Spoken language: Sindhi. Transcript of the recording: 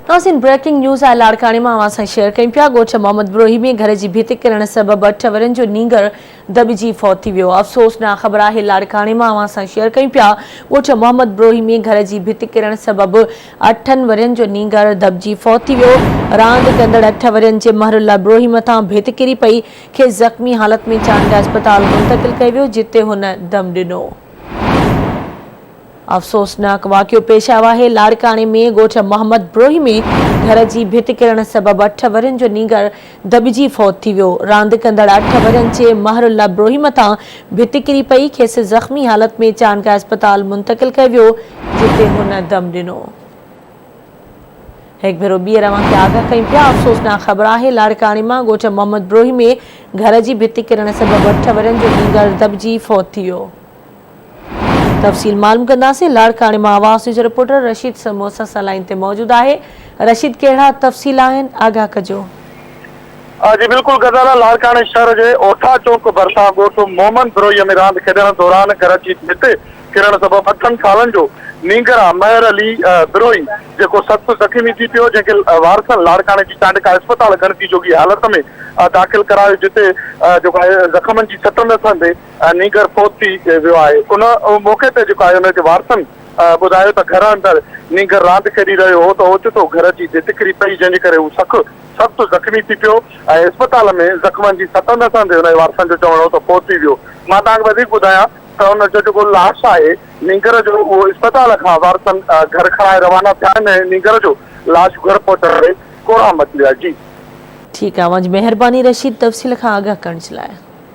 ناظرين بريڪنگ نيوز آهي لاڙڪاڻي مان اوهان سان شيئر ڪيون پيا ڳوٺ محمد بروهي ۾ گهر جي ڀت ڪرڻ سبب اٺ ورهين جو نينگر دٻجي فوت ٿي ويو افسوسناڪ خبر آهي لاڙڪاڻي مان اوهان سان شيئر ڪيون پيا ڳوٺ محمد بروهي ۾ گهر جي ڀت ڪرڻ سبب اٺن ورهين جو نينگر دٻجي فوت ٿي ويو راند ڪندڙ اٺ ورهين جي مهر الله بروهي مٿان ڀت ڪري پئي کيس زخمي حالت ۾ چانڊڪا اسپتال منتقل ڪيو ويو جتي هن دم ڏنو. افسوسناڪ واقعو پيش آيو آهي، لاڙڪاڻي ۾ ڳوٺ محمد بروهي ۾ گهر جي ڀت ڪرڻ سبب اٺ ورهين جو نينگر دٻجي فوت ٿي ويو، راند ڪندڙ اٺ ورهين جي مهر الله بروهي مٿان ڀت ڪري پئي، کيس زخمي حالت ۾ چانڊڪا اسپتال منتقل ڪيو ويو، جتي هن دم ڏنو. هڪ ڀيرو ٻيهر اوهان کي آگاهه ڪيون پيا، افسوسناڪ خبر آهي لاڙڪاڻي مان ڳوٺ محمد بروهي ۾ گهر جي ڀت ڪرڻ سبب اٺ ورهين جو نينگر دٻجي فوت ٿي ويو. تفصيل معلوم ڪنداسين لاڙڪاڻي مان آواز نيوز رپورٽر رشيد سمون اسان سان لائين تي موجود آهي رشيد ڪهڙا تفصيل آهن آگاهه ڪجو. جي بلڪل غزالا لاڙڪاڻي شهر جي اوٺا چونڪ ڀرسان ڳوٺ مومن بروهي ۾ راند کيڏڻ دوران گهر جي ڀت ڪرڻ سبب اٺن سالن جو نينگر مهر علي بروهي جيڪو سخت زخمي ٿي پيو جنهن کي وارثن لاڙڪاڻي جي چانڊڪا اسپتال ڳڻتي جوڳي حالت ۾ داخل ڪرايو جتي جيڪو آهي زخمن جي سٽ نه سهندي نينگر فوت ٿي ويو آهي ان موقعي تي جيڪو آهي ان جي وارثن ٻڌايو ته گهر اندر نينگر راند کيڏي رهيو هو ته اوچتو گهر جي ڀت ڪري پئي جنهن جي ڪري هو سخ سخت زخمي ٿي پيو ۽ اسپتال ۾ زخمن جي سٽ نه سهندي ان جي وارثن جو چوڻ هو ته فوت ٿي ويو مان توهان کي وڌيڪ ٻڌايان ته ان جو جيڪو لاش آهي نينگر جو اهو اسپتال کان وارثن گهر کڻائي روانا ٿيا آهن ۽ نينگر جو لاش گهر پهچڻ تي ڪهرام مچي ويو آهي جي. ٺيڪ آهي اوهان جي مهرباني رشيد تفصيل کان آگاهه ڪرڻ جي لاء.